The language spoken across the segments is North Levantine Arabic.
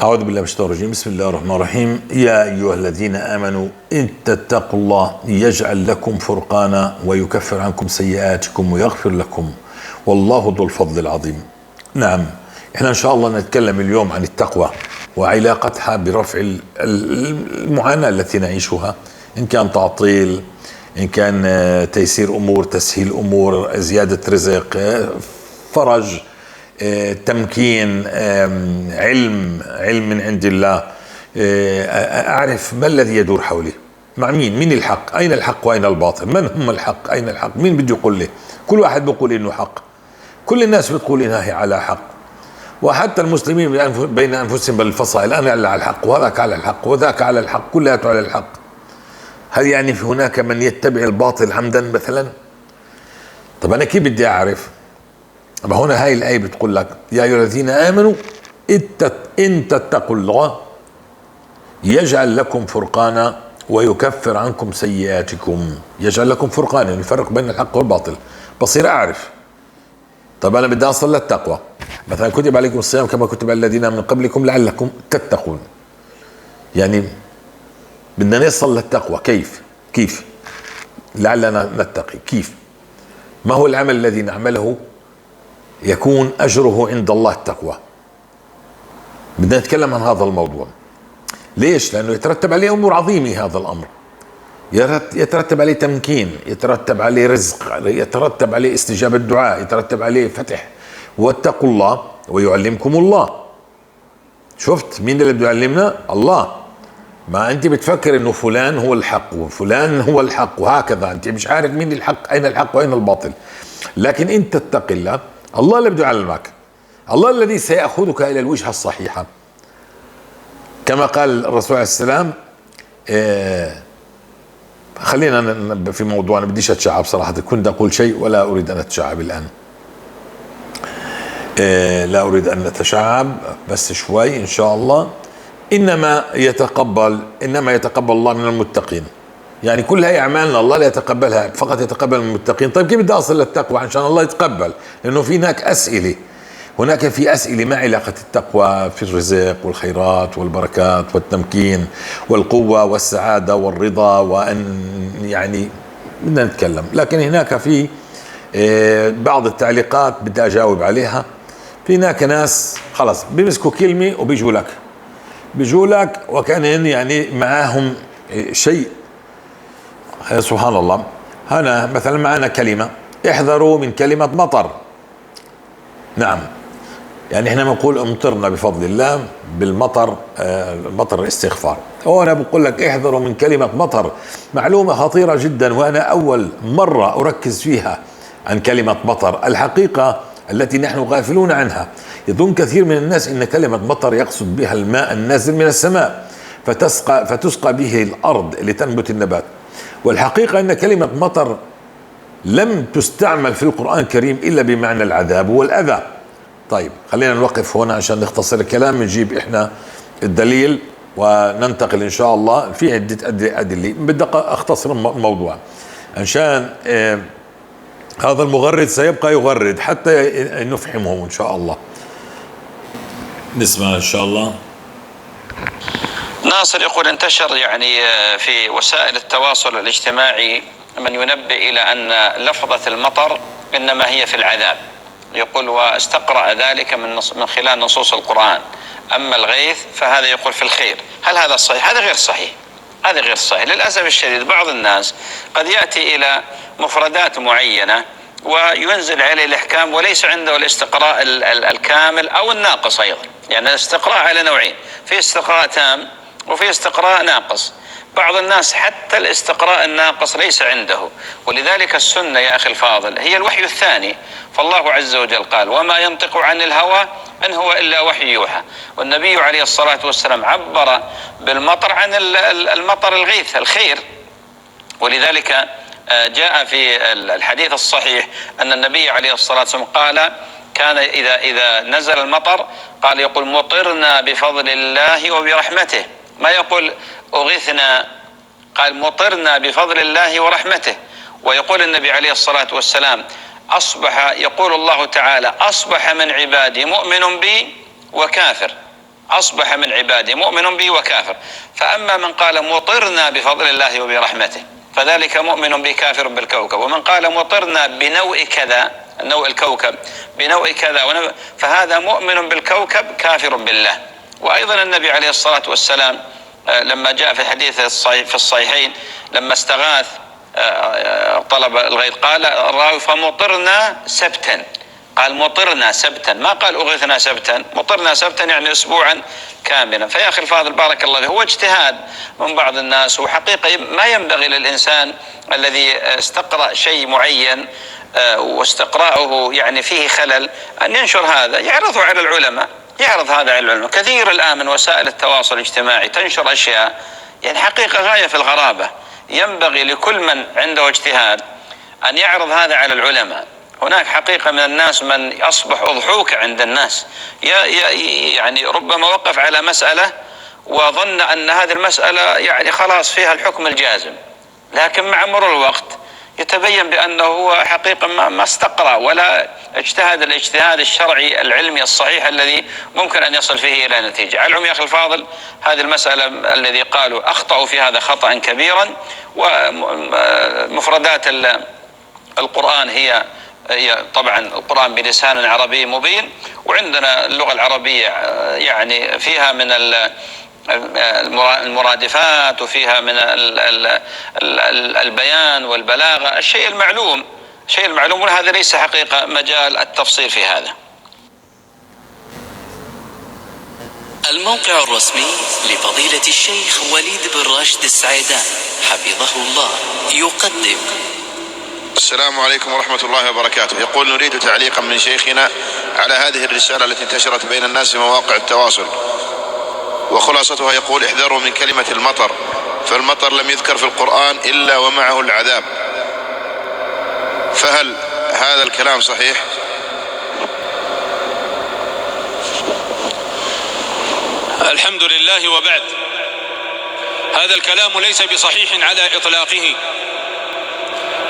أعوذ بالله من الشيطان الرجيم. بسم الله الرحمن الرحيم. يا أيها الذين آمنوا إن تتقوا الله يجعل لكم فرقانا ويكفر عنكم سيئاتكم ويغفر لكم والله ذو الفضل العظيم. نعم، احنا إن شاء الله نتكلم اليوم عن التقوى وعلاقتها برفع المعاناة التي نعيشها، إن كان تعطيل، إن كان تيسير أمور، تسهيل أمور، زيادة رزق، فرج، تمكين، علم من عند الله. أعرف ما الذي يدور حولي، مع مين، مين الحق، أين الحق وأين الباطل، من هم الحق، أين الحق، مين بده يقول لي. كل واحد بيقول إنه حق، كل الناس بتقول إنها هي على حق، وحتى المسلمين بين أنفسهم بالفصائل، أنا على الحق وهذاك على الحق وذاك على الحق، كلها على الحق. هل يعني في هناك من يتبع الباطل عمدا مثلا؟ طب أنا كيف بدي أعرف؟ طب هنا هاي الآية بتقول لك يا أيها الذين آمنوا إن تتقوا الله يجعل لكم فرقانا ويكفر عنكم سيئاتكم. يجعل لكم فرقانا، يعني يفرق بين الحق والباطل، بصير أعرف. طب أنا بدي أصل للتقوى، مثلا كتب عليكم الصيام كما كتب على الذين من قبلكم لعلكم تتقون. يعني بدنا نصل للتقوى، كيف؟ كيف لعلنا نتقي؟ كيف؟ ما هو العمل الذي نعمله يكون أجره عند الله التقوى؟ بدنا نتكلم عن هذا الموضوع. ليش؟ لأنه يترتب عليه أمور عظيمة. هذا الأمر يترتب عليه تمكين، يترتب عليه رزق، يترتب عليه استجابة الدعاء، يترتب عليه فتح. واتقوا الله ويعلمكم الله. شفت مين اللي بده يعلمنا؟ الله. ما أنت بتفكر إنه فلان هو الحق وفلان هو الحق وهكذا، أنت مش عارف مين الحق، أين الحق وأين الباطل. لكن أنت تتقي الله، الله اللي بده يعلمك، الله الذي سيأخذك إلى الوجهة الصحيحة. كما قال الرسول عليه السلام، خلينا في موضوع، أنا بديش أتشعب صراحة، كنت أقول شيء ولا أريد أن أتشعب الآن، لا أريد أن نتشعب، بس شوي إن شاء الله. إنما يتقبل الله من المتقين. يعني كل هاي أعمالنا الله لا يتقبلها، فقط يتقبل من المتقين. طيب كيف بدي أصل للتقوى عشان الله يتقبل؟ لأنه في هناك أسئلة، هناك في أسئلة ما علاقة التقوى في الرزق والخيرات والبركات والتمكين والقوة والسعادة والرضا، وأن يعني بدنا نتكلم. لكن هناك في بعض التعليقات بدي أجاوب عليها. في هناك ناس خلص بيمسكوا كلمة وبيجوا لك، بيجوا لك وكأن يعني معاهم شيء. سبحان الله. هنا مثلا معنا كلمة احذروا من كلمة مطر. نعم، يعني احنا بنقول امطرنا بفضل الله بالمطر، مطر الاستغفار. وانا بقول لك احذروا من كلمة مطر، معلومة خطيرة جدا، وانا اول مرة اركز فيها عن كلمة مطر، الحقيقة التي نحن غافلون عنها. يظن كثير من الناس ان كلمة مطر يقصد بها الماء النازل من السماء فتسقى به الارض لتنبت النبات. والحقيقة أن كلمة مطر لم تستعمل في القرآن الكريم إلا بمعنى العذاب والأذى. طيب خلينا نوقف هنا عشان نختصر الكلام، نجيب إحنا الدليل وننتقل إن شاء الله في عدة أدلة. بدي أختصر الموضوع عشان هذا المغرد سيبقى يغرد حتى نفهمه إن شاء الله. نسمع إن شاء الله. ناصر يقول انتشر يعني في وسائل التواصل الاجتماعي من ينبئ إلى أن لفظة المطر إنما هي في العذاب، يقول واستقرأ ذلك من خلال نصوص القرآن، أما الغيث فهذا يقول في الخير. هل هذا صحيح؟ هذا غير صحيح، هذا غير صحيح للأسف الشديد. بعض الناس قد يأتي إلى مفردات معينة وينزل عليه الإحكام وليس عنده الاستقراء الكامل أو الناقص أيضا. يعني الاستقراء على نوعين، في استقراء تام وفي استقراء ناقص. بعض الناس حتى الاستقراء الناقص ليس عنده، ولذلك السنة يا أخي الفاضل هي الوحي الثاني. فالله عز وجل قال وما ينطق عن الهوى إن هو إلا وحي يوحى. والنبي عليه الصلاة والسلام عبر بالمطر عن المطر الغيث الخير. ولذلك جاء في الحديث الصحيح أن النبي عليه الصلاة والسلام قال كان إذا نزل المطر قال يقول مطرنا بفضل الله وبرحمته، ما يقول أغثنا، قال مطرنا بفضل الله ورحمته. ويقول النبي عليه الصلاة والسلام أصبح، يقول الله تعالى أصبح من عبادي مؤمن بي وكافر. أصبح من عباده مؤمن به وكافر. فأما من قال مطرنا بفضل الله وبرحمته فذلك مؤمن به كافر بالكوكب، ومن قال مطرنا بنوء كذا، نوء الكوكب بنوء كذا، فهذا مؤمن بالكوكب كافر بالله. وأيضا النبي عليه الصلاة والسلام لما جاء في حديث في الصحيحين لما استغاث طلب الغيث قال الراوي فمطرنا سبتا، قال مطرنا سبتا، ما قال أغثنا سبتا، مطرنا سبتا يعني أسبوعا كاملا. فيا أخي الفاضل بارك الله فيك، هو اجتهاد من بعض الناس، وحقيقة ما ينبغي للإنسان الذي استقرأ شيء معين واستقراؤه يعني فيه خلل أن ينشر هذا، يعرضه على العلماء، يعرض هذا على العلماء. كثير الآن من وسائل التواصل الاجتماعي تنشر أشياء يعني حقيقة غاية في الغرابة. ينبغي لكل من عنده اجتهاد أن يعرض هذا على العلماء. هناك حقيقة من الناس من أصبح أضحوك عند الناس، يعني ربما وقف على مسألة وظن أن هذه المسألة يعني خلاص فيها الحكم الجازم، لكن مع مرور الوقت يتبين بأنه هو حقيقة ما استقرأ ولا اجتهد الاجتهاد الشرعي العلمي الصحيح الذي ممكن أن يصل فيه إلى نتيجة. على العموم يا أخي الفاضل، هذه المسألة الذي قالوا أخطأوا في هذا خطأ كبيرا، ومفردات القرآن هي طبعا القرآن بلسان عربي مبين، وعندنا اللغة العربية يعني فيها من المرادفات وفيها من البيان والبلاغة الشيء المعلوم، الشيء المعلوم، وهذا ليس حقيقة مجال التفصيل في هذا. الموقع الرسمي لفضيلة الشيخ وليد بن راشد السعيدان حفظه الله يقدم. السلام عليكم ورحمة الله وبركاته. يقول نريد تعليقا من شيخنا على هذه الرسالة التي انتشرت بين الناس في مواقع التواصل، وخلاصتها يقول احذروا من كلمة المطر، فالمطر لم يذكر في القرآن إلا ومعه العذاب، فهل هذا الكلام صحيح؟ الحمد لله وبعد، هذا الكلام ليس بصحيح على إطلاقه،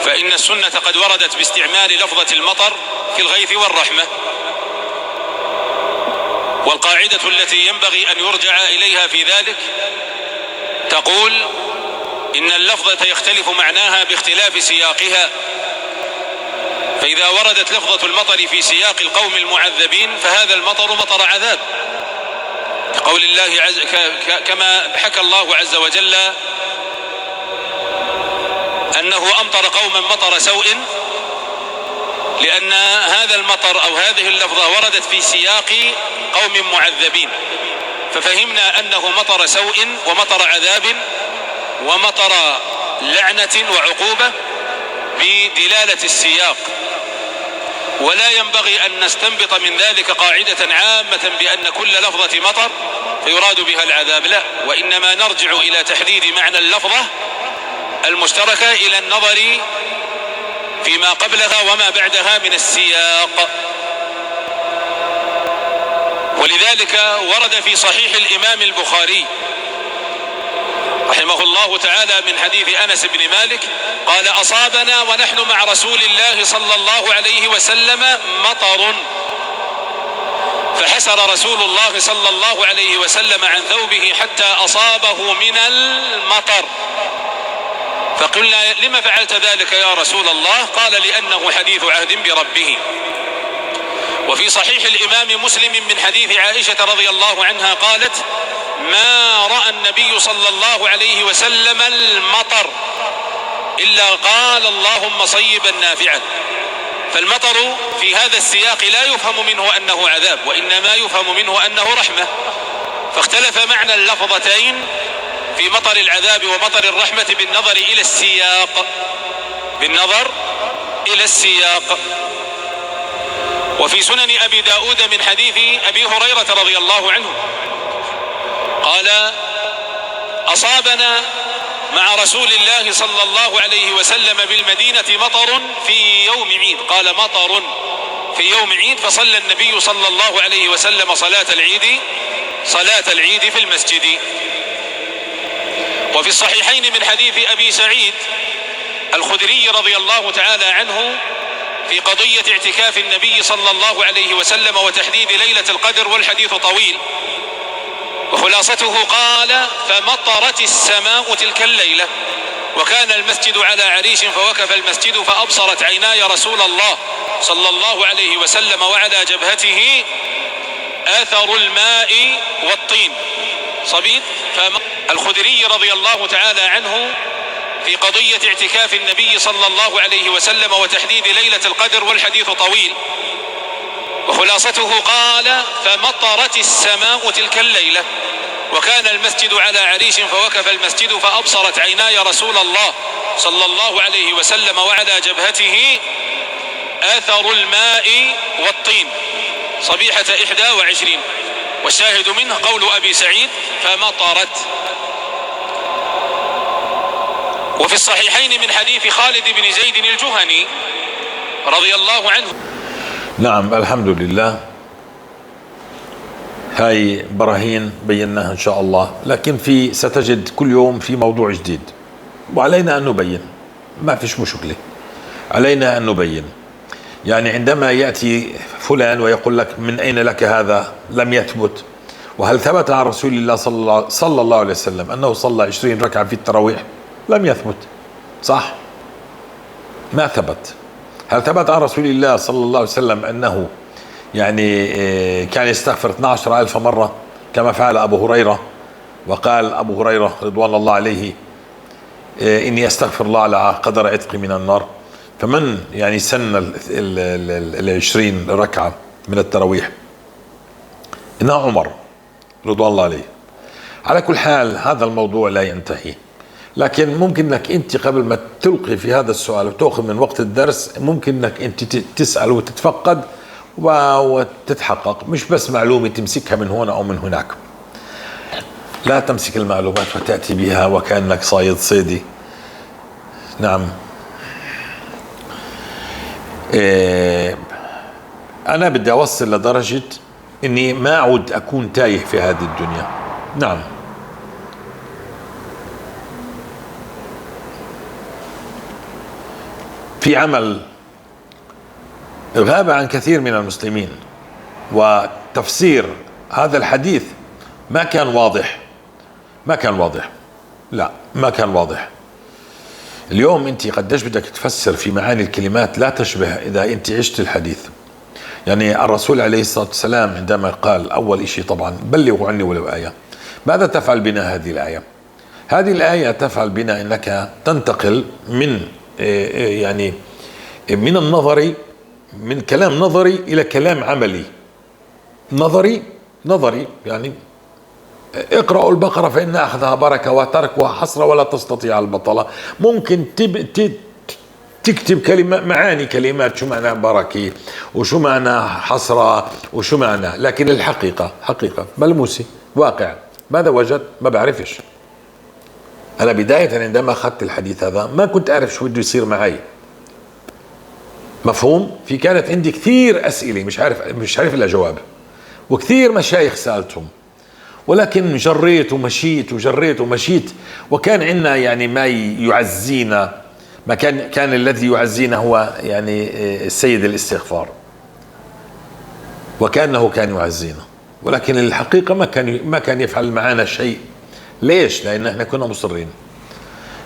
فإن السنة قد وردت باستعمال لفظة المطر في الغيث والرحمة، والقاعدة التي ينبغي أن يرجع إليها في ذلك تقول إن اللفظة يختلف معناها باختلاف سياقها، فإذا وردت لفظة المطر في سياق القوم المعذبين فهذا المطر مطر عذاب، قول الله عز كما حكى الله عز وجل أنه أمطر قوما مطر سوء، لأن هذا المطر أو هذه اللفظة وردت في سياق قوم معذبين، ففهمنا أنه مطر سوء ومطر عذاب ومطر لعنة وعقوبة بدلالة السياق. ولا ينبغي أن نستنبط من ذلك قاعدة عامة بأن كل لفظة مطر فيراد بها العذاب، لا، وإنما نرجع إلى تحديد معنى اللفظة المشتركة إلى النظر فيما قبلها وما بعدها من السياق. ولذلك ورد في صحيح الإمام البخاري رحمه الله تعالى من حديث أنس بن مالك قال أصابنا ونحن مع رسول الله صلى الله عليه وسلم مطر، فحسر رسول الله صلى الله عليه وسلم عن ثوبه حتى أصابه من المطر، فقلنا لما فعلت ذلك يا رسول الله؟ قال لأنه حديث عهد بربه. وفي صحيح الإمام مسلم من حديث عائشة رضي الله عنها قالت ما رأى النبي صلى الله عليه وسلم المطر إلا قال اللهم صيبا نافعا. فالمطر في هذا السياق لا يفهم منه أنه عذاب، وإنما يفهم منه أنه رحمة، فاختلف معنى اللفظتين في مطر العذاب ومطر الرحمة بالنظر إلى السياق، بالنظر إلى السياق. وفي سنن أبي داود من حديث أبي هريرة رضي الله عنه قال أصابنا مع رسول الله صلى الله عليه وسلم بالمدينة مطر في يوم عيد، قال مطر في يوم عيد، فصلى النبي صلى الله عليه وسلم صلاة العيد في المسجد. وفي الصحيحين من حديث أبي سعيد الخدري رضي الله تعالى عنه في قضية اعتكاف النبي صلى الله عليه وسلم وتحديد ليلة القدر، والحديث طويل، وخلاصته قال: فمطرت السماء تلك الليلة، وكان المسجد على عريش، فوقف المسجد فأبصرت عيناي رسول الله صلى الله عليه وسلم وعلى جبهته أثر الماء والطين. صبيد الخدري رضي الله تعالى عنه في قضية اعتكاف النبي صلى الله عليه وسلم وتحديد ليلة القدر، والحديث طويل. وخلاصته قال: فمطرت السماء تلك الليلة، وكان المسجد على عريش، فوقف المسجد فأبصرت عيناي رسول الله صلى الله عليه وسلم وعلى جبهته أثر الماء والطين، صبيحة 21. والشاهد منه قول أبي سعيد: فمطرت. وفي الصحيحين من حديث خالد بن زيد الجهني رضي الله عنه. نعم، الحمد لله. هاي براهين بيناها إن شاء الله، لكن في ستجد كل يوم في موضوع جديد، وعلينا أن نبين، ما فيش مشكلة، علينا أن نبين. يعني عندما يأتي فلان ويقول لك من أين لك هذا لم يثبت، وهل ثبت عن رسول الله صلى الله عليه وسلم أنه صلى 20 ركعة في التراويح؟ لم يثبت، صح؟ ما ثبت. هل ثبت عن رسول الله صلى الله عليه وسلم أنه يعني كان يستغفر 12,000 مرة كما فعل أبو هريرة؟ وقال أبو هريرة رضوان الله عليه: إني أستغفر الله على قدر عتقي من النار. فمن يعني سن 20 ركعة من التراويح؟ إنه عمر رضوان الله عليه. على كل حال هذا الموضوع لا ينتهي، لكن ممكن انك انت قبل ما تلقي في هذا السؤال وتأخذ من وقت الدرس، ممكن انك انت تسأل وتتفقد وتتحقق، مش بس معلومة تمسكها من هنا او من هناك. لا تمسك المعلومات وتأتي بها وكأنك صايد صيدي. نعم. أنا بدي أوصل لدرجة إني ما أعود أكون تايه في هذه الدنيا. نعم. في عمل غاب عن كثير من المسلمين، وتفسير هذا الحديث ما كان واضح، ما كان واضح، لا ما كان واضح. اليوم انت قديش بدك تفسر في معاني الكلمات لا تشبه اذا انت عشت الحديث. يعني الرسول عليه الصلاة والسلام عندما قال اول اشي طبعا بلغوا عني ولو آية، ماذا تفعل بنا هذه الآية؟ هذه الآية تفعل بنا انك تنتقل من يعني من النظري، من كلام نظري الى كلام عملي. نظري نظري يعني اقرأوا البقرة فإن أخذها بركة وتركها حسرة ولا تستطيع البطلة. ممكن تكتب كلمة معاني كلمات، شو معنى بركة وشو معنى حسرة وشو معنى، لكن الحقيقة حقيقة ملموسة واقع. ماذا وجدت؟ ما بعرفش. أنا بداية عندما أخذت الحديث هذا ما كنت أعرف شو بده يصير معي، مفهوم؟ في كانت عندي كثير أسئلة مش عارف لها جواب، وكثير مشايخ سألتهم، ولكن جريت ومشيت وجريت ومشيت، وكان عندنا يعني ما يعزينا، ما كان الذي يعزينا هو يعني السيد الاستغفار، وكأنه كان يعزينا، ولكن الحقيقة ما كان يفعل معنا شيء. ليش؟ لأن احنا كنا مصرين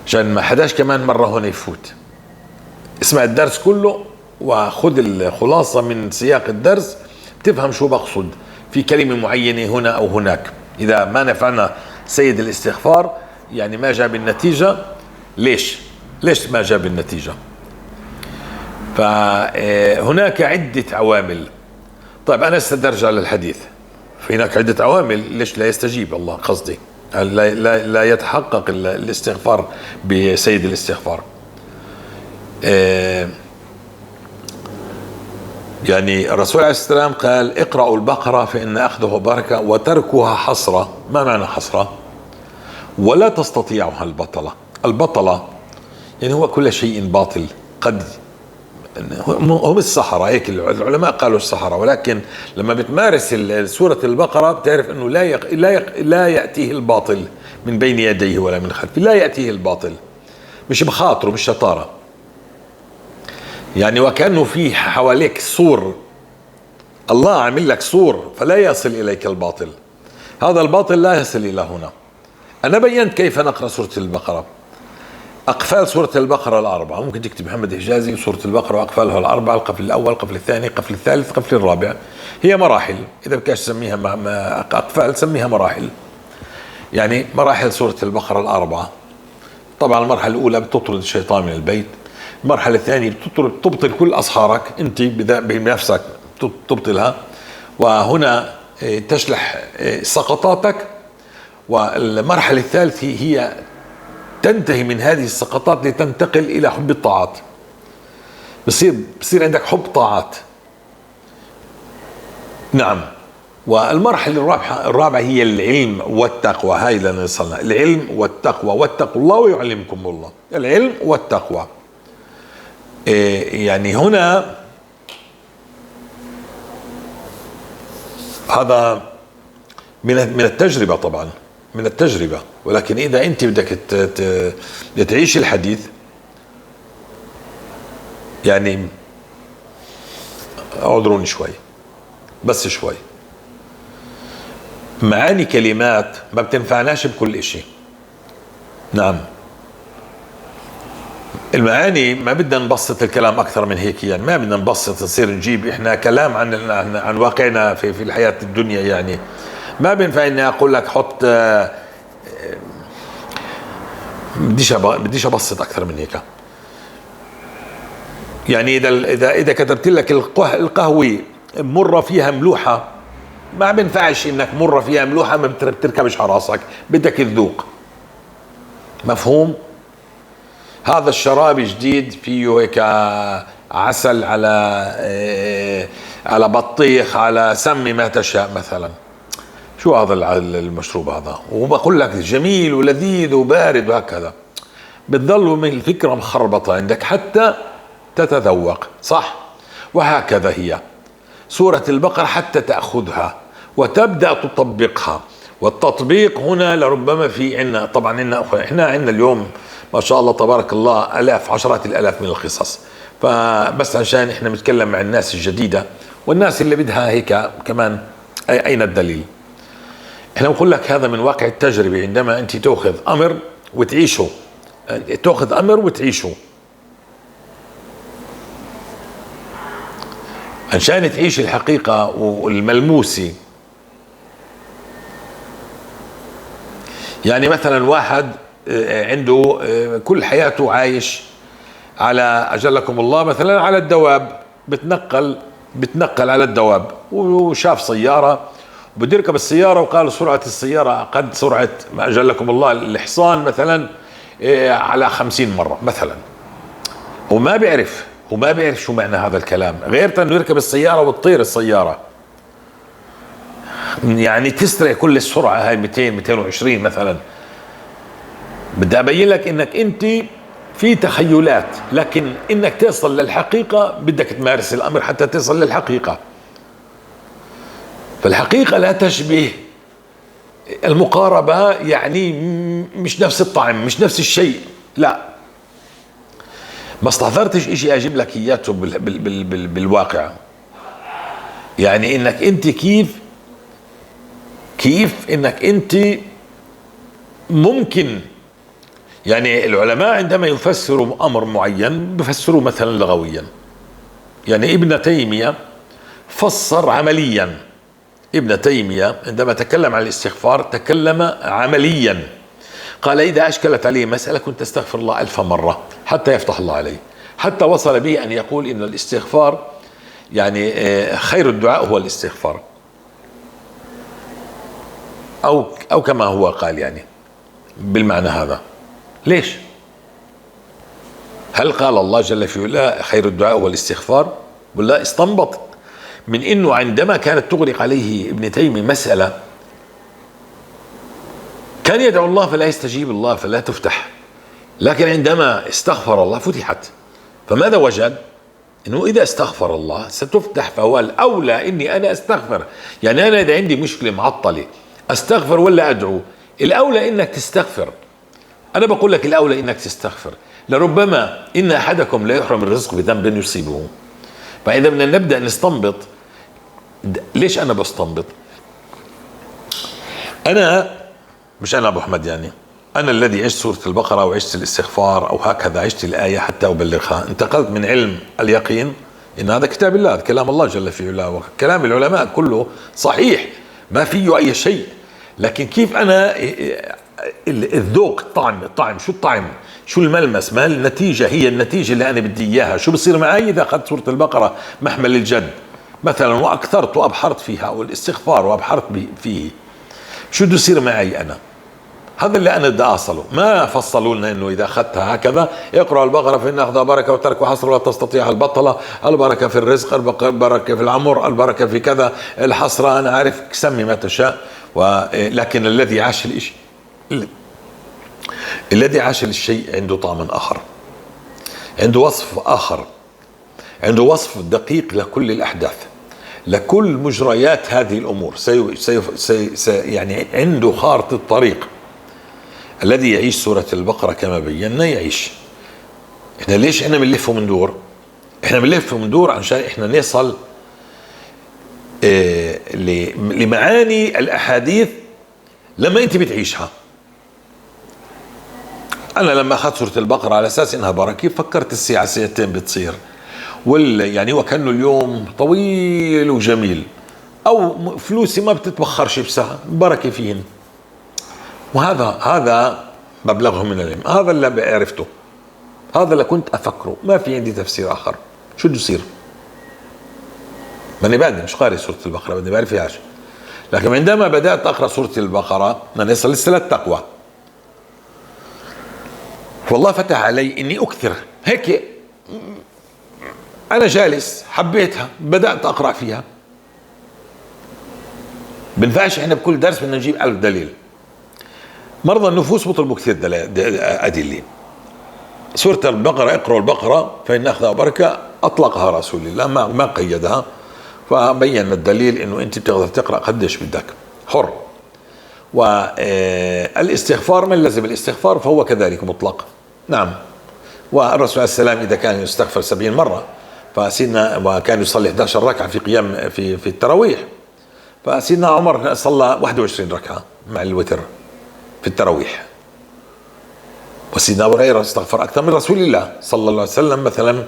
عشان ما حداش كمان مرة هون يفوت. اسمع الدرس كله وخذ الخلاصة من سياق الدرس، بتفهم شو بقصد في كلمة معينة هنا أو هناك. إذا ما نفعنا سيد الاستغفار يعني ما جاب النتيجة. ليش؟ ليش ما جاب النتيجة؟ فهناك عدة عوامل. طيب أنا استرجع للحديث، هناك عدة عوامل ليش لا يستجيب الله، قصدي لا, لا, لا يتحقق الاستغفار بسيد الاستغفار. يعني الرسول عليه السلام قال اقرأوا البقرة فإن أخذه بركة وتركها حسرة. ما معنى حسرة؟ ولا تستطيعها البطلة. البطلة يعني هو كل شيء باطل، قد هم السحرة، هيك العلماء قالوا السحرة، ولكن لما بتمارس سورة البقرة بتعرف انه لا يأتيه الباطل من بين يديه ولا من خلفه، لا يأتيه الباطل، مش بخاطره، مش شطارة، يعني وكأنه في حواليك سور، الله عامل لك سور فلا يصل إليك الباطل. هذا الباطل لا يصل إلى هنا. أنا بينت كيف نقرأ سورة البقرة، أقفال سورة البقرة الأربعة. ممكن تكتب محمد حجازي سورة البقرة وأقفالها الأربعة، القفل الأول، القفل الثاني، القفل الثالث، القفل الرابع. هي مراحل، إذا بدكش تسميها أقفال سميها مراحل، يعني مراحل سورة البقرة الأربعة. طبعا المرحلة الأولى بتطرد الشيطان من البيت، المرحلة الثانية بتبطل كل أسحارك أنت بنفسك تبطلها، وهنا تشلح سقطاتك. والمرحلة الثالثة هي تنتهي من هذه السقطات لتنتقل إلى حب الطاعات، بصير عندك حب طاعات. نعم. والمرحلة الرابعة هي العلم والتقوى. هاي اللي وصلنا، العلم والتقوى، واتقوا الله ويعلمكم الله. العلم والتقوى، يعني هنا هذا من التجربة، طبعا من التجربة. ولكن إذا أنت بدك تعيش الحديث، يعني اعذروني شوي بس شوي، معاني كلمات ما بتنفعناش بكل إشي. نعم، المعاني ما بدنا نبسط الكلام أكثر من هيك، يعني ما بدنا نبسط نصير نجيب إحنا كلام عن واقعنا في الحياة الدنيا. يعني ما بينفع إني أقول لك حط، بديش أبسط أكثر من هيك. يعني إذا كتبت لك القهوة مرة فيها ملوحة، ما بينفعش إنك مرة فيها ملوحة ما بتركبش على راسك، بدك تذوق. مفهوم؟ هذا الشراب جديد فيه هيك عسل على بطيخ على سمي ما تشاء مثلا، شو هذا المشروب هذا؟ وبقول لك جميل ولذيذ وبارد وهكذا. بتضل من الفكرة مخربطة عندك حتى تتذوق، صح؟ وهكذا هي سورة البقرة حتى تأخذها وتبدأ تطبقها. والتطبيق هنا لربما في عنا، طبعا عنا احنا عنا اليوم ما شاء الله تبارك الله آلاف، عشرات الآلاف من القصص، فبس عشان احنا بنتكلم مع الناس الجديدة والناس اللي بدها هيك كمان. أين الدليل؟ احنا بنقول لك هذا من واقع التجربة. عندما انت تأخذ أمر وتعيشه، تأخذ أمر وتعيشه، عشان تعيش الحقيقة والملموسة. يعني مثلا واحد عنده كل حياته عايش على، أجلكم الله، مثلا على الدواب، بتنقل على الدواب، وشاف سيارة وبده يركب السيارة، وقال سرعة السيارة قد سرعة أجلكم الله الحصان مثلا على 50 مرة مثلا. وما بيعرف، وما بيعرف شو معنى هذا الكلام، غير انه يركب السيارة وتطير السيارة، يعني تسرع كل السرعة هاي 200 220 مثلا. بدي ابين لك انك انت في تخيلات، لكن انك تصل للحقيقة بدك تمارس الامر حتى تصل للحقيقة. فالحقيقة لا تشبه المقاربة، يعني مش نفس الطعم، مش نفس الشيء. لا، ما استحضرتش اشي اجيب لك اياه بالواقع. يعني انك انت كيف انك انت ممكن، يعني العلماء عندما يفسروا امر معين بفسروه مثلا لغويا. يعني ابن تيمية فسر عمليا. ابن تيمية عندما تكلم عن الاستغفار تكلم عمليا، قال إذا أشكلت عليه مسألة كنت أستغفر الله 1000 مرة حتى يفتح الله عليه، حتى وصل به أن يقول إن الاستغفار يعني خير الدعاء هو الاستغفار، أو كما هو قال، يعني بالمعنى هذا. ليش؟ هل قال الله جل في علاه خير الدعاء هو الاستغفار؟ ولا استنبط من إنه عندما كانت تغرق عليه ابن تيمية مسألة كان يدعو الله فلا يستجيب الله فلا تفتح، لكن عندما استغفر الله فتحت. فماذا وجد؟ انه اذا استغفر الله ستفتح، فهو الاولى اني انا استغفر. يعني انا اذا عندي مشكلة معطلة استغفر ولا ادعو؟ الاولى انك تستغفر. انا بقول لك الاولى انك تستغفر. لربما ان احدكم لا يحرم الرزق بذنب يصيبه. فاذا بدنا نبدا نستنبط، ليش انا بستنبط؟ انا مش انا ابو احمد، يعني انا الذي عشت سورة البقرة وعشت الاستغفار او هكذا عشت الايه حتى ابلغها، انتقلت من علم اليقين ان هذا كتاب الله، هذا كلام الله جل في علاه، وكلام العلماء كله صحيح ما فيه اي شيء، لكن كيف انا الذوق، الطعم، شو الطعم، شو الملمس، ما النتيجة، هي النتيجة اللي انا بدي اياها، شو بصير معي اذا اخذت سورة البقرة محمل الجد مثلا واكثرت وابحرت فيها، او الاستغفار وابحرت فيه، شو بده يصير معي انا؟ هذا اللي انا بدي اصله. ما فصلوا لنا انه اذا اخذتها هكذا اقرأ البقرة فإن اخذها بركة وترك حصر ولا تستطيع البطلة، البركة في الرزق، البركة في العمر، البركة في كذا، الحسرة، انا عارف سمي ما تشاء، ولكن الذي عاش الاشي، الذي عاش الشيء عنده طعم اخر، عنده وصف اخر، عنده وصف دقيق لكل الاحداث، لكل مجريات هذه الامور، يعني عنده خارطة الطريق. الذي يعيش سورة البقرة كما بينا يعيش. احنا ليش احنا بنلف ومندور؟ احنا بنلف ومندور عشان احنا نصل لمعاني الاحاديث لما انت بتعيشها. انا لما اخذت سورة البقرة على اساس انها بركة فكرت الساعة ساعتين بتصير، ولا يعني وكأنه اليوم طويل وجميل، او فلوسي ما بتتبخرش بساعة، بركة فيهن. وهذا هذا مبلغه من العلم، هذا اللي عرفته، هذا اللي كنت افكره، ما في عندي تفسير اخر. شو بده يصير؟ ماني بعدني مش قاري سورة البقرة، بدي بعرف فيهاش. لكن عندما بدأت اقرا سورة البقرة انا لسه للتقوى، والله فتح علي اني اكثر هيك. انا جالس حبيتها، بدأت اقرا فيها. بنفعش احنا بكل درس بدنا نجيب 1000 دليل. مرضى النفوس بيطلبوا كثير أدلة. سورة البقرة اقرأوا البقرة فإن أخذها بركة، أطلقها رسول الله، ما قيدها، فبين الدليل إنه أنت بتقدر تقرأ قديش بدك، حر. والاستغفار من لزم الاستغفار فهو كذلك مطلق. نعم، والرسول عليه السلام إذا كان يستغفر 70 مرة، فسيدنا وكان يصلي 11 ركعة في قيام في التراويح، فسيدنا عمر صلى 21 ركعة مع الوتر في التراويح. وسيدنا أبو هريرة استغفر أكثر من رسول الله صلى الله عليه وسلم مثلا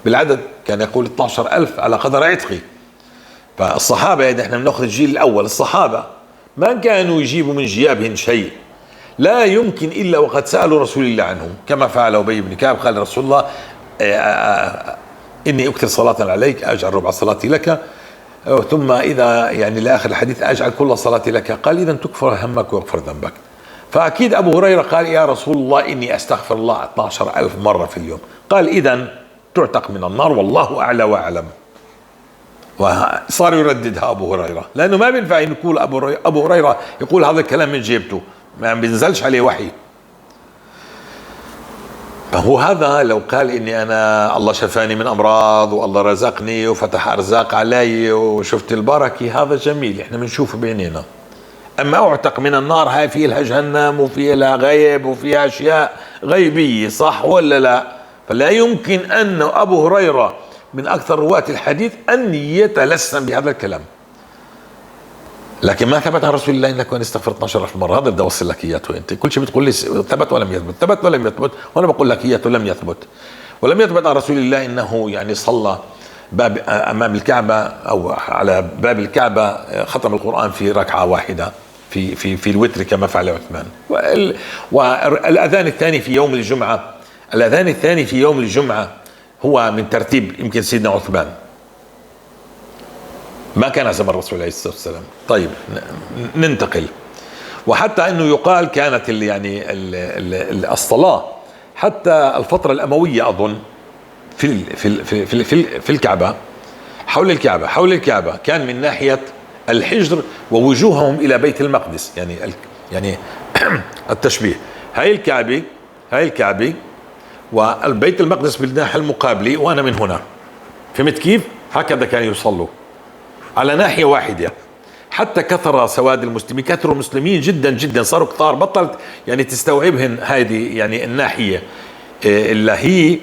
بالعدد، كان يقول 12,000 على قدر عتقي. فالصحابة إذا احنا بناخذ الجيل الأول، الصحابة ما كانوا يجيبوا من جيابهم شيء، لا يمكن إلا وقد سألوا رسول الله عنهم، كما فعل أبي بن كعب، قال رسول الله إني أكثر صلاة عليك، أجعل ربع صلاتي لك، ثم إذا يعني لآخر الحديث أجعل كل صلاتي لك، قال إذا تكفر همك ويغفر ذنبك. فأكيد أبو هريرة قال يا رسول الله إني أستغفر الله 12,000 مرة في اليوم، قال إذا تعتق من النار والله أعلى وأعلم. وصار يرددها أبو هريرة، لأنه ما بينفع يقول أبو هريرة يقول هذا الكلام من جيبته، ما بينزلش عليه وحي. فهو هذا لو قال إني أنا الله شفاني من أمراض والله رزقني وفتح أرزاق علي وشفت البركة، هذا جميل، إحنا بنشوفه بعينينا. أما أعتق من النار، هاي في لها جهنم وفي لها غيب وفيها أشياء غيبية، صح ولا لا؟ فلا يمكن أن أبو هريرة من أكثر رواة الحديث أن يتلسم بهذا الكلام. لكن ما ثبت عن رسول الله انك استغفر 12,000 مرة، هذا بدي اوصل لك اياه. انت كل شيء بتقول لي ثبت ولم يثبت، ثبت ولم يثبت، وانا بقول لك اياه لم يثبت. ولم يثبت عن رسول الله انه يعني صلى باب امام الكعبة او على باب الكعبة ختم القران في ركعة واحدة في في في الوتر كما فعل عثمان. والاذان الثاني في يوم الجمعة، الاذان الثاني في يوم الجمعة هو من ترتيب يمكن سيدنا عثمان، ما كان زمن الرسول عليه الصلاة والسلام. طيب ننتقل. وحتى انه يقال كانت يعني الصلاة حتى الفترة الاموية اظن في في في في, في الكعبة، حول الكعبة، حول الكعبة كان من ناحية الحجر ووجوههم الى بيت المقدس، يعني التشبيه، هاي الكعبة، هاي الكعبة والبيت المقدس بالناحيه المقابلة وانا من هنا، فهمت كيف؟ هكذا كانوا يصلوا على ناحية واحدة، حتى كثر سواد المسلمين، كثروا المسلمين جدا جدا، صاروا كثار، بطلت يعني تستوعبهن هذه يعني الناحية اللي هي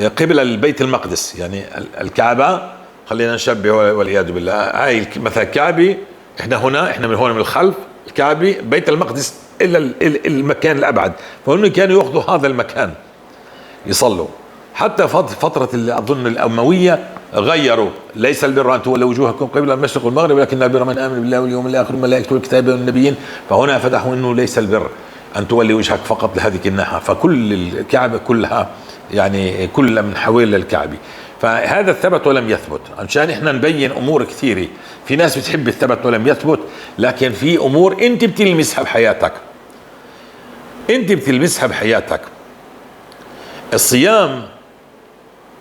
قبل البيت المقدس، يعني الكعبة، خلينا نشبه والعياذ بالله، هاي مثلا الكعبة احنا هنا، احنا من هون من الخلف الكعبة، بيت المقدس إلى المكان الأبعد، فهم كانوا يأخذوا هذا المكان يصلوا. حتى فترة أظن الأموية غيروا، ليس البر أن تولوا وجوهكم قبل المشرق والمغرب ولكن البر من آمن بالله واليوم الآخر والملائكة والكتاب والنبيين. فهنا فتحوا أنه ليس البر أن تولي وجهك فقط لهذه الناحية، فكل الكعبة كلها يعني كل من حوالي الكعبة. فهذا ثبت ولم يثبت، عشان احنا نبين امور كثيرة. في ناس بتحب الثبت ولم يثبت، لكن في امور انت بتلمسها بحياتك، انت بتلمسها بحياتك. الصيام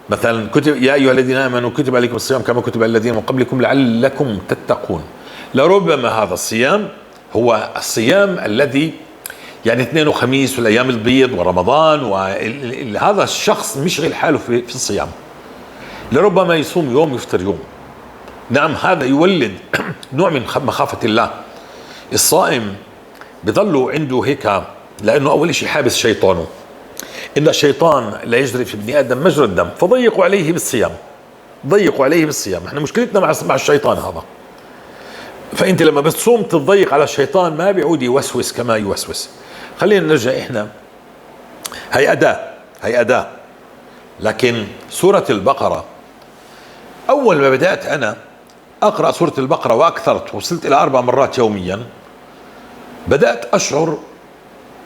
مثلا، كتب يا ايها الذين امنوا كتب عليكم الصيام كما كتب على الذين من قبلكم لعلكم تتقون. لربما هذا الصيام هو الصيام الذي يعني اثنين وخميس والايام البيض ورمضان، وهذا الشخص مشغل حاله في الصيام، لربما يصوم يوم يفطر يوم. نعم هذا يولد نوع من مخافة الله. الصائم بظلوا عنده هيك، لأنه أول شيء حابس شيطانه، إن الشيطان لا يجري في ابن آدم مجرى الدم، فضيقوا عليه بالصيام، ضيقوا عليه بالصيام. احنا مشكلتنا مع الشيطان هذا. فأنت لما بتصوم تضيق على الشيطان، ما بيعود يوسوس كما يوسوس. خلينا نرجع احنا، هي أداة، هي أداة. لكن سورة البقرة أول ما بدأت أنا أقرأ سورة البقرة وأكثرت، وصلت إلى 4 مرات يوميا، بدأت أشعر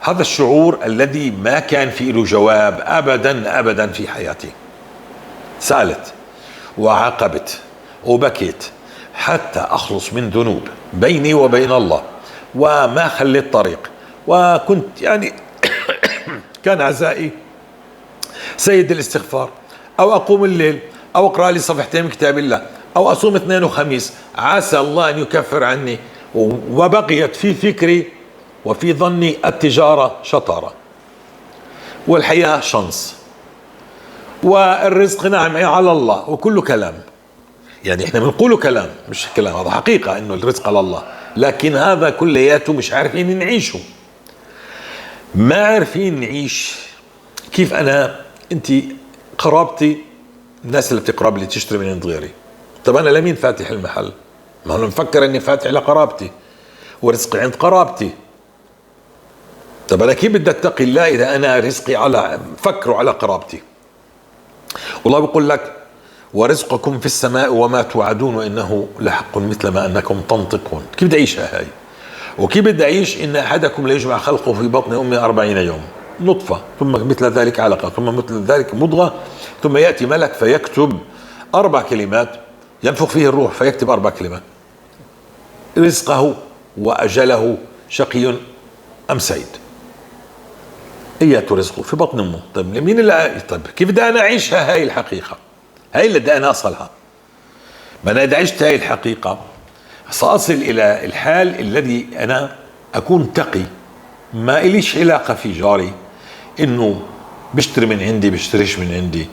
هذا الشعور الذي ما كان في له جواب أبدا أبدا في حياتي. سألت وعاقبت وبكيت حتى أخلص من ذنوب بيني وبين الله، وما خليت طريق، وكنت يعني كان عزائي سيد الاستغفار، أو أقوم الليل، أو أقرأ لي صفحتين من كتاب الله، أو أصوم 2 وخميس، عسى الله أن يكفر عني. وبقيت في فكري وفي ظني التجارة شطارة، والحياة شنص، والرزق نعم على الله، وكله كلام. يعني احنا بنقوله كلام، مش كلام، هذا حقيقة انه الرزق على الله، لكن هذا كلياته مش عارفين نعيشه، ما عارفين نعيش. كيف انا انت قرابتي، الناس اللي بتقرب لي تشتري من عند غيري، طب انا لمين فاتح المحل؟ ما انا مفكر اني فاتح لقرابتي ورزقي عند قرابتي. طب انا كيف بدي اتقي الله اذا انا رزقي على فكروا على قرابتي؟ والله بقول لك ورزقكم في السماء وما توعدون وانه لحق مثل ما انكم تنطقون. كيف بدي اعيشها هاي؟ وكيف بدي اعيش ان احدكم ليجمع خلقه في بطن امه 40 يوم نطفة، ثم مثل ذلك علقه، ثم مثل ذلك مضغة، ثم ياتي ملك فيكتب 4 كلمات، ينفخ فيه الروح فيكتب 4 كلمات: رزقه واجله، شقي ام سعيد. اياته رزقه في بطن امه. طيب مين اللي، طيب كيف بدي انا اعيشها هاي الحقيقة؟ هاي اللي بدي انا اصلها. ما انا اذا عشت هاي الحقيقة ساصل الى الحال الذي انا اكون تقي، ما إليش علاقة في جاري انه بيشتري من عندي بيشتريش من عندي،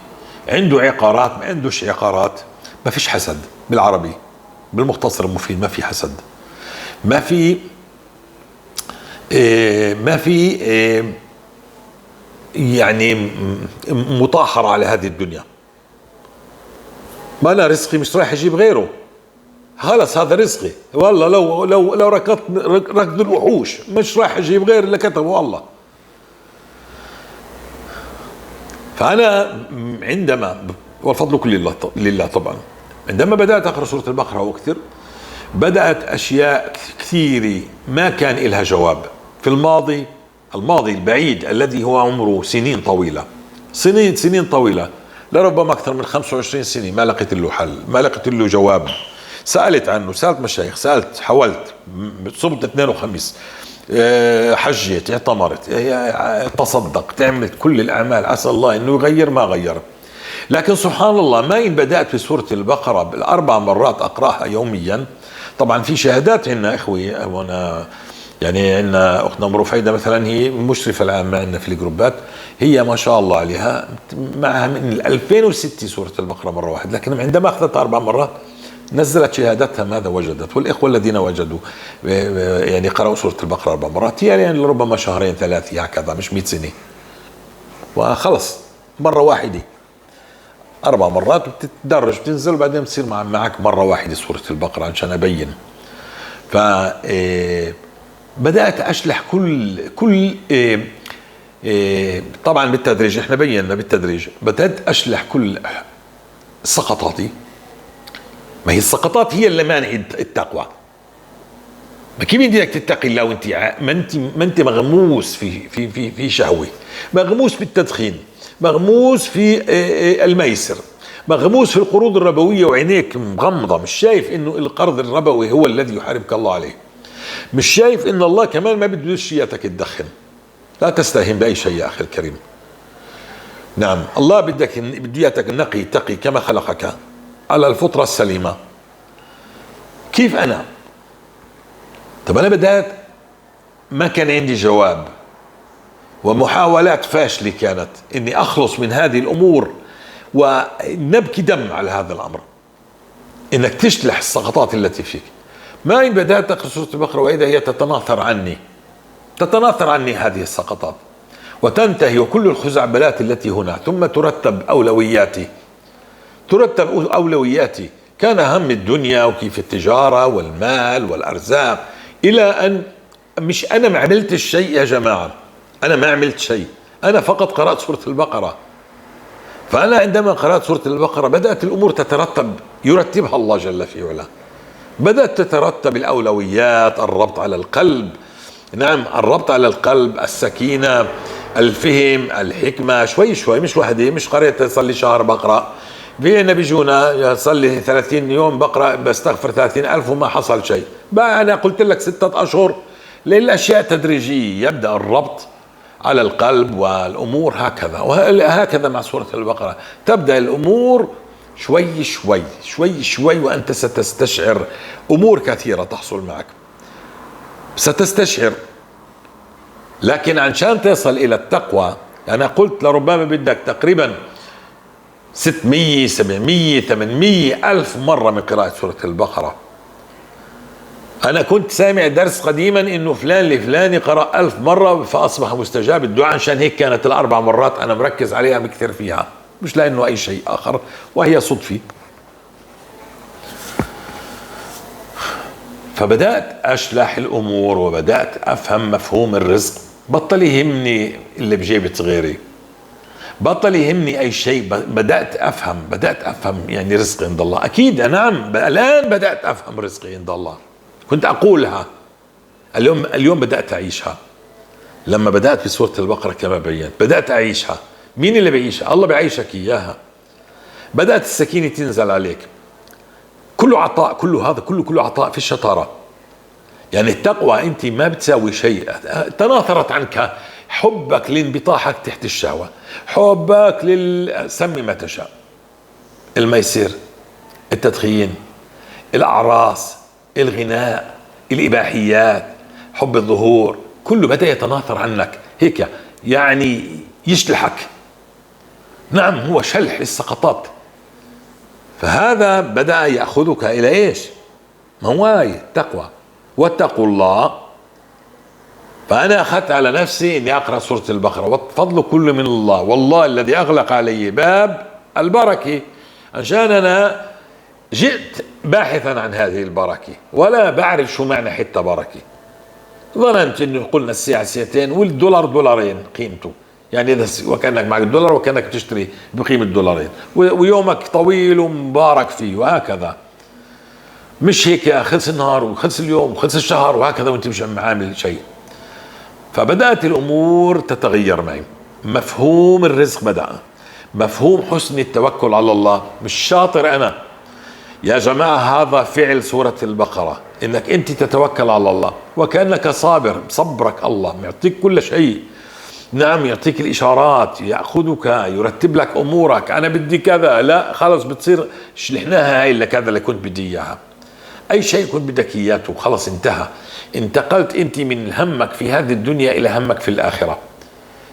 عنده عقارات ما عندوش عقارات، ما فيش حسد. بالعربي بالمختصر المفيد ما في حسد، ما في ما في يعني مطاحرة على هذه الدنيا. ما أنا رزقي مش رايح أجيب غيره، خلص هذا رزقي. والله لو لو لو ركضت ركض الوحوش مش رايح أجيب غير اللي كتبه الله. فأنا عندما، والفضل كله لله طبعا، عندما بدأت أقرأ سورة البقرة وأكثر، بدأت أشياء كثيرة ما كان إلها جواب في الماضي، الماضي البعيد الذي هو عمره سنين طويلة، سنين طويلة، لربما أكثر من 25 سنة، ما لقيت له حل، ما لقيت له جواب. سألت عنه، سألت مشايخ، سألت، حاولت، صمت 2 وخميس، حجيت، اعتمرت، تصدقت، عملت كل الأعمال عسى الله إنه يغير، ما غير. لكن سبحان الله ما إن بدأت في سورة البقرة بال4 مرات أقرأها يوميا. طبعا في شهادات عندنا إخوي، وأنا يعني عندنا أختنا أم رفيدة مثلا، هي المشرفة العامة عندنا في الجروبات، هي ما شاء الله عليها معها من 2006 سورة البقرة مرة واحدة، لكن عندما أخذتها 4 مرات نزلت شهادتها ماذا وجدت. والإخوة الذين وجدوا يعني قرأوا سورة البقرة 4 مرات، يعني ربما 2 3 هكذا، مش 100 سنة، وخلص مرة واحدة 4 مرات بتتدرج، بتنزل، وبعدين بتصير معك مرة واحدة سورة البقرة عشان أبين. ف بدأت أشلح كل طبعا بالتدريج، احنا بينا بالتدريج بدأت أشلح كل سقطاتي. ما هي السقطات هي اللي مانع التقوى. ما كيف بدك تتقي الله وانت ما انت مغموس في في في في شهوة، مغموس بالتدخين، مغموس في الميسر، مغموس في القروض الربوية، وعينيك مغمضه، مش شايف انه القرض الربوي هو الذي يحاربك الله عليه، مش شايف ان الله كمان ما بده اياك تدخن. لا تستهين باي شيء يا اخي الكريم. نعم، الله بده اياك نقي تقي كما خلقك على الفطرة السليمة. كيف انا؟ طب انا بدأت ما كان عندي جواب، ومحاولات فاشلة كانت اني اخلص من هذه الامور، ونبكي دم على هذا الامر، انك تشلح السقطات التي فيك. ما ان بدأت اقرأ سورة البقرة واذا هي تتناثر عني، تتناثر عني هذه السقطات وتنتهي، وكل الخزعبلات التي هنا. ثم ترتب اولوياتي، ترتب اولوياتي. كان هم الدنيا وكيف التجارة والمال والارزاق، الى ان مش انا ما عملت شيء يا جماعة، انا ما عملت شيء، انا فقط قرأت سورة البقرة. فانا عندما قرأت سورة البقرة بدأت الامور تترتب، يرتبها الله جل في علاه. بدأت تترتب الاولويات، الربط على القلب. نعم، الربط على القلب، السكينة، الفهم، الحكمة، شوي شوي، مش وحدة، مش قريت صلي شهر بقرأ. في عنا بيجونا صلي 30 يوم بقرأ بستغفر 30,000 وما حصل شيء. بقى أنا قلت لك 6 أشهر، لأن الأشياء تدريجية، يبدأ الربط على القلب والأمور هكذا وهكذا. مع سورة البقرة تبدأ الأمور شوي شوي شوي شوي، وأنت ستستشعر أمور كثيرة تحصل معك، ستستشعر. لكن عشان تصل إلى التقوى، أنا قلت لربما بدك تقريبا 600 700 800 ألف مرة من قراءة سورة البقرة. أنا كنت سامع درس قديما إنه فلان لفلان قرأ 1000 مرة فأصبح مستجاب الدعاء، عشان هيك كانت ال4 مرات أنا مركز عليها بكثير فيها، مش لأنه أي شيء آخر، وهي صدفة. فبدأت أشلح الأمور وبدأت أفهم مفهوم الرزق. بطل يهمني اللي بجيبة غيري، بطل يهمني أي شيء. بدأت أفهم يعني رزقي عند الله. أكيد نعم، الآن بدأت أفهم رزقي عند الله. كنت أقولها، اليوم بدأت أعيشها. لما بدأت بسورة البقرة كما بينت بدأت أعيشها. مين اللي بيعيشها؟ الله بيعيشك إياها. بدأت السكينة تنزل عليك، كله عطاء، كله هذا، كله عطاء، في الشطارة. يعني التقوى أنت ما بتساوي شيء، تناثرت عنك حبك لانبطاحك تحت الشهوة، حبك سمي ما تشاء، الميسر، التدخين، الأعراس، الغناء، الإباحيات، حب الظهور، كله بدأ يتناثر عنك هيك، يعني يشلحك. نعم، هو شلح للسقطات. فهذا بدأ يأخذك إلى إيش؟ ما هو التقوى، واتقوا الله. فأنا أخذت على نفسي إني أقرأ سورة البقرة، والفضل كله من الله، والله الذي أغلق علي باب البركة، عشان أنا جئت باحثا عن هذه البركة ولا بعرف شو معنى حتى بركة. ظننت إنه قلنا الساعة ساعتين والدولار دولارين قيمته، يعني إذا وكأنك معك دولار وكأنك بتشتري بقيمة دولارين، ويومك طويل ومبارك فيه وهكذا. مش هيك خلص النهار وخلص اليوم وخلص الشهر وهكذا وانت مش عامل شيء. فبدأت الأمور تتغير معي. مفهوم الرزق بدأ، مفهوم حسن التوكل على الله. مش شاطر أنا يا جماعة، هذا فعل سورة البقرة، إنك أنت تتوكل على الله وكأنك صابر، صبرك الله، يعطيك كل شيء. نعم، يعطيك الإشارات، يأخذك، يرتب لك أمورك. أنا بدي كذا، لا خلص بتصير شلحناها هاي اللي كذا اللي كنت بدي إياها. أي شيء كنت بدك إياه خلص انتهى. انتقلت أنت من همك في هذه الدنيا إلى همك في الآخرة.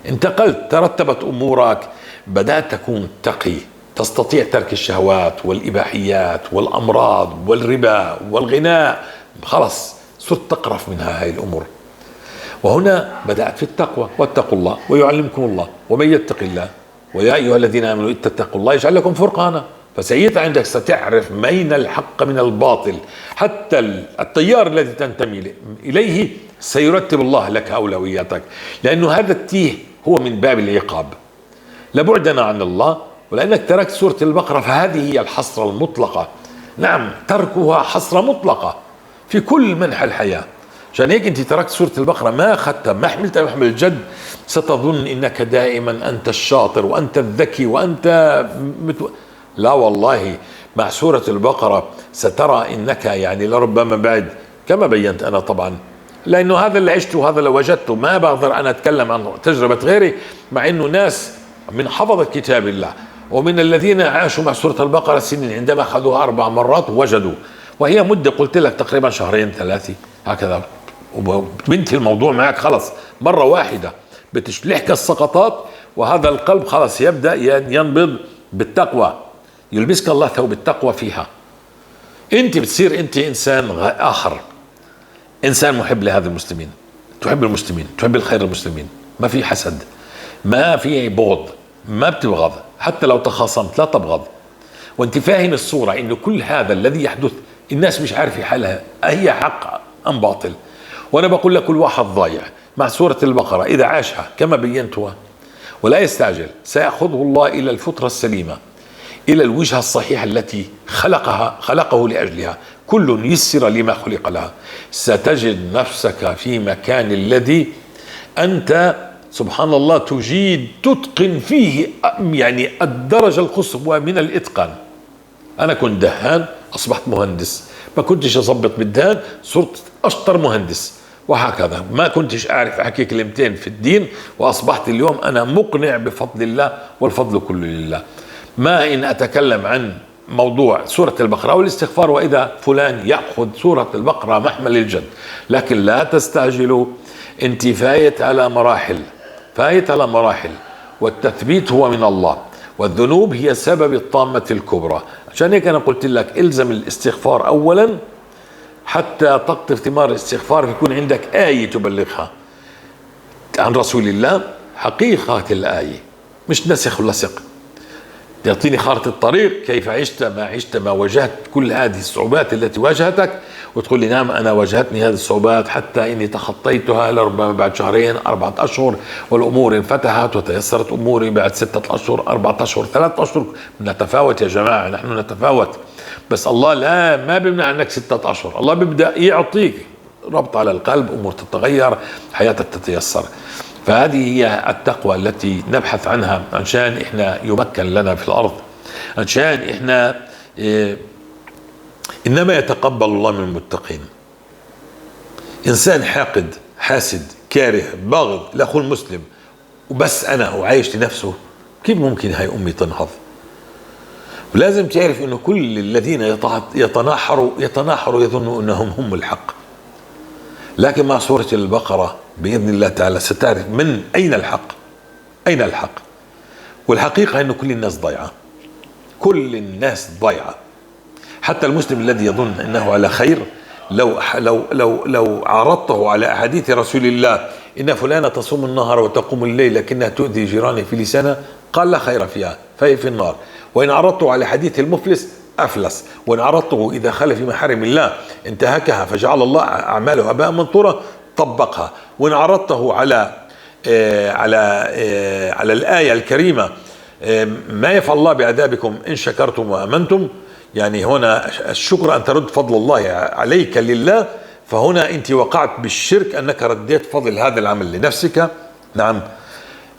انتقلت، ترتبت أمورك، بدأت تكون تقي، تستطيع ترك الشهوات والإباحيات والأمراض والربا والغناء. خلص صرت تقرف منها هاي الأمور. وهنا بدأت في التقوى، واتقوا الله ويعلمكم الله، ومن يتق الله، ويا أيها الذين آمنوا اتقوا الله يجعل لكم فرقانا. فسيئتها عندك ستعرف مين الحق من الباطل، حتى التيار الذي تنتمي إليه سيرتب الله لك أولوياتك، لأنه هذا التيه هو من باب العقاب لبعدنا عن الله، ولأنك تركت سورة البقرة فهذه هي الحسرة المطلقة. نعم، تركها حسرة مطلقة في كل منحى الحياة. عشان هيك انت تركت سورة البقرة، ما أخذتها، ما حملتها محمل الجد، ستظن انك دائما انت الشاطر وانت الذكي وانت لا والله، مع سورة البقرة سترى انك يعني لربما بعد كما بينت انا طبعا، لانه هذا اللي عشته وهذا اللي وجدته، ما بقدر انا اتكلم عن تجربة غيري، مع انه ناس من حفظة كتاب الله ومن الذين عاشوا مع سورة البقرة سنين، عندما أخذوها 4 مرات وجدوا، وهي مدة قلت لك تقريبا 2 3 شهور هكذا، وبنتهي الموضوع معك خلص مرة واحدة، بتشلحك السقطات، وهذا القلب خلص يبدأ ينبض بالتقوى، يلبسك الله ثوب التقوى فيها. انت بتصير انت انسان اخر، انسان محب لهذا المسلمين، تحب المسلمين، تحب الخير للمسلمين، ما في حسد، ما في بغض، ما بتبغض، حتى لو تخاصمت لا تبغض. وانت فاهم الصورة انه كل هذا الذي يحدث الناس مش عارفة حالها هي حق ام باطل. وانا بقول لك كل واحد ضايع مع سورة البقرة اذا عاشها كما بينتها ولا يستعجل، سيأخذه الله الى الفطرة السليمة، الى الوجهة الصحيحة التي خلقه لأجلها، كل يسر لما خلق لها. ستجد نفسك في مكان الذي أنت سبحان الله تجيد تتقن فيه، يعني الدرجة القصوى من الإتقان. أنا كنت دهان أصبحت مهندس، ما كنتش أظبط بالدهان صرت أشطر مهندس، وهكذا. ما كنتش أعرف أحكي كلمتين في الدين وأصبحت اليوم أنا مقنع بفضل الله، والفضل كله لله. ما إن أتكلم عن موضوع سورة البقرة والاستغفار وإذا فلان يأخذ سورة البقرة محمل الجد، لكن لا تستعجلوا، انت فايت على مراحل، فايت على مراحل، والتثبيت هو من الله، والذنوب هي سبب الطامة الكبرى. عشان هيك أنا قلت لك الزم الاستغفار أولا حتى تقطف ثمار الاستغفار، يكون عندك آية تبلغها عن رسول الله، حقيقة الآية مش نسخ ولصق، تعطيني خارطة الطريق كيف عشت، ما عشت، ما واجهت كل هذه الصعوبات التي واجهتك، وتقول لي نعم أنا واجهتني هذه الصعوبات حتى إني تخطيتها لربما بعد 2 4 أشهر، والأمور انفتحت وتيسرت أموري بعد 6 أشهر، 4 أشهر، 3 أشهر. نتفاوت يا جماعة، نحن نتفاوت، بس الله لا ما بيمنع عنك 6 أشهر، الله بيبدأ يعطيك ربط على القلب، أمور تتغير، حياتك تتيسر. فهذه هي التقوى التي نبحث عنها عشان إحنا يمكن لنا في الأرض، عشان إحنا إنما يتقبل الله من المتقين. إنسان حاقد حاسد كاره باغض لأخوه المسلم وبس أنا وعايش لنفسه، كيف ممكن هاي أمي تنهض؟ ولازم تعرف إنه كل الذين يتناحروا يظنوا أنهم هم الحق، لكن مع سورة البقرة بإذن الله تعالى ستعرف من أين الحق، أين الحق. والحقيقة أنه كل الناس ضايعة، كل الناس ضايعة، حتى المسلم الذي يظن أنه على خير لو لو لو لو عرضته على أحاديث رسول الله إن فلانة تصوم النهار وتقوم الليل لكنها تؤذي جيرانه في لسانها، قال لا خير فيها فهي في النار. وإن عرضته على حديث المفلس أفلس، وإن عرضته إذا خلف في محارم الله انتهكها فجعل الله أعماله هباء منثورا طبقها. وإن عرضته على الآية الكريمة ما يفعل الله بعذابكم إن شكرتم وأمنتم، يعني هنا الشكر أن ترد فضل الله عليك لله، فهنا أنت وقعت بالشرك أنك رديت فضل هذا العمل لنفسك. نعم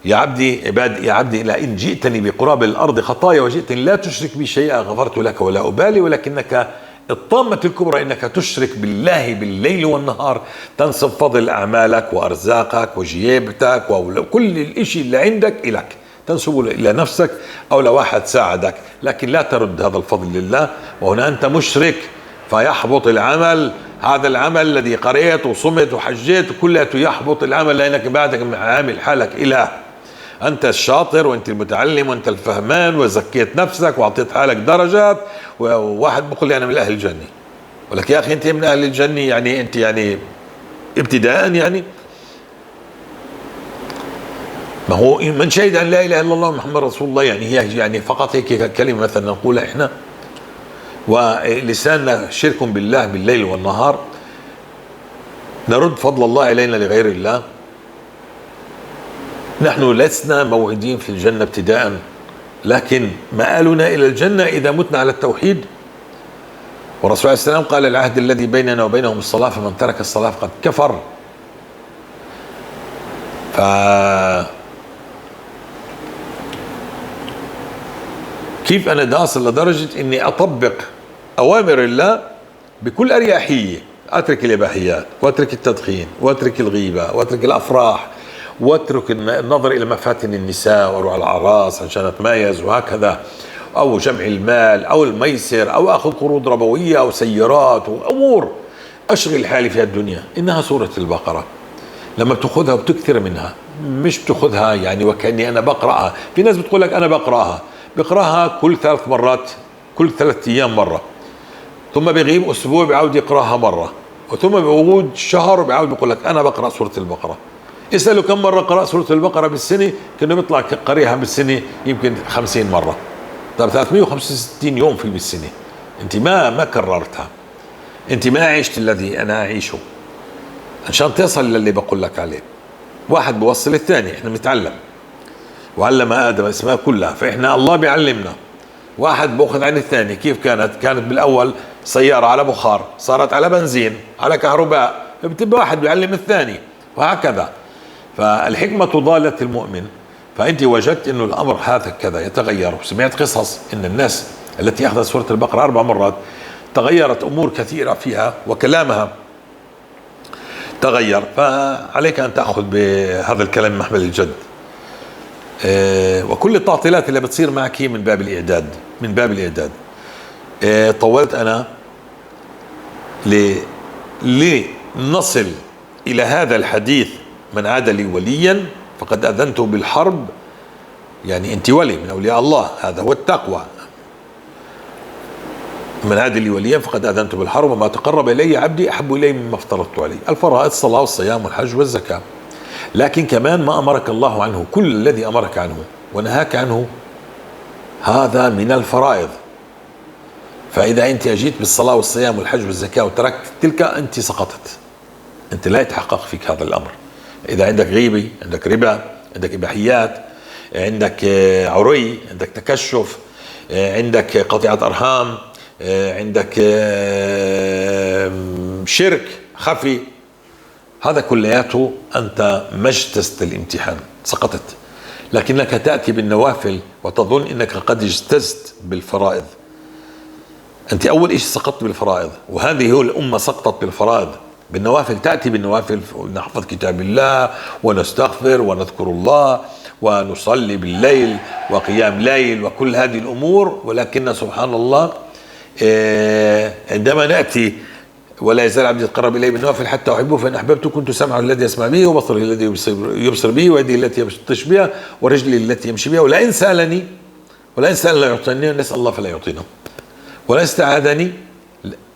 يا عبدي عباد يا عبدي لئن جئتني بقراب الأرض خطايا وجئتني لا تشرك بي شيئا غفرت لك ولا أبالي، ولكنك الطامة الكبرى إنك تشرك بالله بالليل والنهار، تنسب فضل أعمالك وأرزاقك وجيبتك وكل الإشي اللي عندك إلك، تنسبه إلى نفسك أو لواحد ساعدك، لكن لا ترد هذا الفضل لله، وهنا أنت مشرك فيحبط العمل. هذا العمل الذي قريت وصمت وحجيت كله يحبط العمل، لأنك بعدك عامل حالك إله، أنت الشاطر وأنت المتعلم وأنت الفهمان وزكيت نفسك وأعطيت حالك درجات، وواحد بقول لي أنا من أهل الجنة، ولك يا أخي أنت من أهل الجنة، يعني أنت يعني ابتداء يعني. ما هو من شهد أن لا إله إلا الله محمد رسول الله، يعني هي يعني فقط هيك كلمة مثلا نقولها إحنا، ولساننا شرك بالله بالليل والنهار، نرد فضل الله إلينا لغير الله. نحن لسنا موعدين في الجنة ابتداء، لكن مآلنا إلى الجنة إذا متنا على التوحيد. والرسول عليه السلام قال: العهد الذي بيننا وبينهم الصلاة، فمن ترك الصلاة فقد كفر. كيف أنا بدي أصل لدرجة إني أطبق أوامر الله بكل أريحية؟ أترك الإباحيات، وأترك التدخين، وأترك الغيبة، وأترك الأفراح، وأترك النظر إلى مفاتن النساء، وأروح على الأعراس عشان أتمايز وهكذا، أو جمع المال أو الميسر، أو أخذ قروض ربوية أو سيارات وأمور أشغل حالي في الدنيا. إنها سورة البقرة لما بتأخذها وبتكثر منها، مش بتأخذها يعني وكأني أنا بقرأها. في ناس بتقول لك أنا بقرأها، بقرأها كل 3 مرات، كل 3 أيام مرة، ثم بغيب أسبوع بيعود يقرأها مرة، وثم بوجود شهر بيعود بيقول لك أنا بقرأ سورة البقرة. اسأله كم مرة قرأ سورة البقرة بالسنة، كأنه بيطلع قريها بالسنة يمكن 50 مرة. طيب 365 يوم في بالسنة أنت ما كررتها، أنت ما عشت الذي أنا أعيشه عشان تصل للي بقول لك عليه. واحد بوصل الثاني، احنا بنتعلم، وعلم آدم الأسماء كلها، فإحنا الله بيعلمنا. واحد بأخذ عن الثاني. كيف كانت؟ كانت بالأول سيارة على بخار، صارت على بنزين، على كهرباء، بتبقى واحد بيعلم الثاني وهكذا. فالحكمة ضالة المؤمن. فأنت وجدت إنه الأمر هذا كذا يتغير، وسمعت قصص إن الناس التي أخذت سورة البقرة 4 مرات تغيرت أمور كثيرة فيها وكلامها تغير. فعليك أن تأخذ بهذا الكلام محمل الجد. وكل التعطيلات اللي بتصير معك هي من باب الإعداد، من باب الإعداد. طولت أنا لنصل إلى هذا الحديث: من عاد لي وليا فقد أذنته بالحرب. يعني أنت ولي من أولياء الله، هذا هو التقوى. من عاد لي وليا فقد أذنته بالحرب، وما تقرب إلي عبدي أحب إلي مما افترضت عليه. الفرائض: الصلاة والصيام والحج والزكاة. لكن كمان ما أمرك الله عنه، كل الذي أمرك عنه ونهاك عنه هذا من الفرائض. فإذا أنت أجيت بالصلاة والصيام والحج والزكاة وتركت تلك، أنت سقطت، أنت لا يتحقق فيك هذا الأمر. إذا عندك غيبة، عندك ربا، عندك إباحيات، عندك عري، عندك تكشف، عندك قطيعة أرحام، عندك شرك خفي، هذا كلياته أنت ما اجتزت الامتحان، سقطت. لكنك تأتي بالنوافل وتظن أنك قد اجتزت بالفرائض. أنت أول إشي سقطت بالفرائض، وهذه هو الأمة سقطت بالفرائض. بالنوافل تأتي بالنوافل، نحفظ كتاب الله ونستغفر ونذكر الله ونصلي بالليل وقيام ليل وكل هذه الأمور، ولكن سبحان الله عندما نأتي ولا يزال عبدي يتقرب إلي بالنوافل حتى أحبه، فإن أحببته كنت سمعه الذي يسمع به، وبصره الذي يبصر به، ويدي التي يبطش بها، ورجلي التي يمشي بها، ولئن سألني لا يعطيني، نسأل الله فلا يعطينا، ولا استعاذني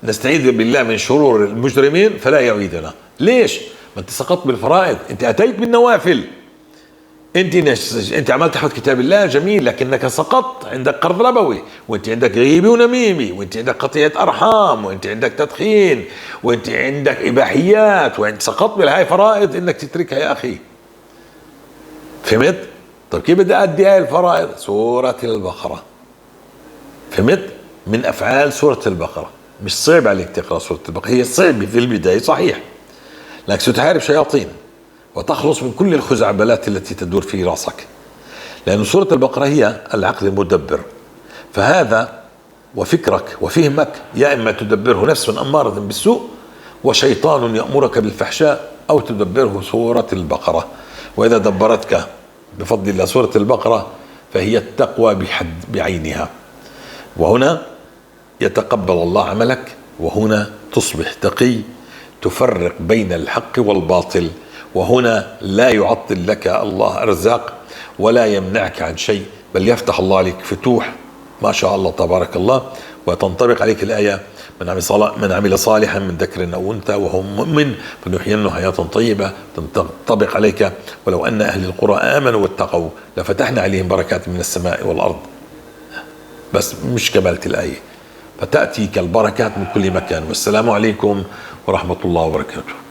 نستعيذ بالله من شرور المجرمين فلا يعيذنا. ليش؟ ما انت سقطت بالفرائض، انت اتيت بالنوافل، انت عملت تحفظ كتاب الله جميل، لكنك سقطت، عندك قرض ربوي، وانت عندك غيبه ونميمه، وانت عندك قطيعه ارحام، وانت عندك تدخين، وانت عندك اباحيات، وانت سقطت بالهاي فرائض انك تتركها يا اخي. فهمت؟ طيب كيف بدي ادي هاي الفرائض؟ سوره البقره. فهمت؟ من افعال سوره البقره. مش صعب عليك تقرا سوره البقره، هي صعبه في البدايه صحيح، لكن ستحارب شياطين وتخلص من كل الخزعبلات التي تدور في راسك، لأن سورة البقرة هي العقل المدبر. فهذا وفكرك وفهمك يا إما تدبره نفس أمارة بالسوء وشيطان يأمرك بالفحشاء، أو تدبره سورة البقرة. وإذا دبرتك بفضل الله سورة البقرة فهي التقوى بحد بعينها. وهنا يتقبل الله عملك، وهنا تصبح تقي تفرق بين الحق والباطل، وهنا لا يعطل لك الله أرزاق ولا يمنعك عن شيء، بل يفتح الله عليك فتوح ما شاء الله تبارك الله. وتنطبق عليك الآية: من عمل صالحا من ذكر أو أنثى وهو مؤمن فلنحيينه حياة طيبة، تنطبق عليك ولو أن أهل القرى آمنوا واتقوا لفتحنا عليهم بركات من السماء والأرض، بس مش كمالة الآية. فتأتيك البركات من كل مكان. والسلام عليكم ورحمة الله وبركاته.